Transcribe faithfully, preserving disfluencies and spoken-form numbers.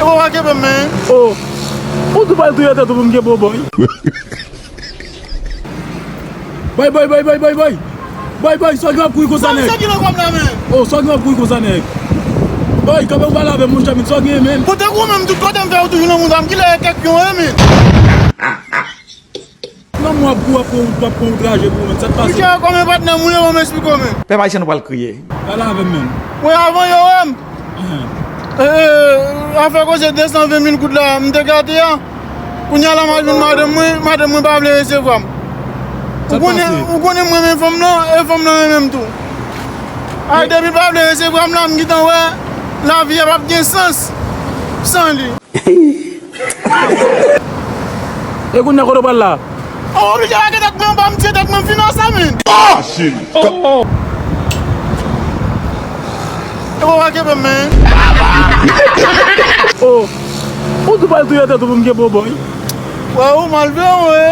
Ou pa kenbe m, men. Oh. Ou tou pral touye tèt ou pou m kenbe w, boy. Boy, boy, boy, boy, boy, boy. Boy, boy, sa w gen w ap kouri konsa, nèg? Sa w gen nan kò m la, men? Oh, sa w gen w ap kouri konsa, nèg? Boy, kanpe w pale avè m, monchè, men, sa w gen, men? Kote w menm, tout kote m fè, ou toujou nan mouda m, kilè kèk yon, men? Nan mwen w ap kouri, w ap pran, w ap pran outraje pou ou, men, sa k pase? Monchè, kòman patnè m ou ye, ban m esplike w, men? Pèp ayisyen, nou pral kriye. Pale avè m, men. Mwen, avan yo wè m. Ahan. E, e, afè koze de san ven mil goud la, m te gate a. Kounye a la, m al jwenn madanm mwen, madanm mwen pa vle resevwa m. Ou konnen, ou konnen m renmen fanm nan, e fanm nan renmen m tou. Ay, depi l pa vle resevwa m la, m gentan wè lavi a p ap gen sans san li. E kounye a kote w pral la? Oh, oblije lage tèt mwen anba, m tiye tèt mwen, m fin nan sa, men. Oh, shit! Oh, oh. E ou pa kenbe m, men. Oh. Ou tou pral touye tèt ou pou m kenbe w, boy. Wè, ou mal vle, wi.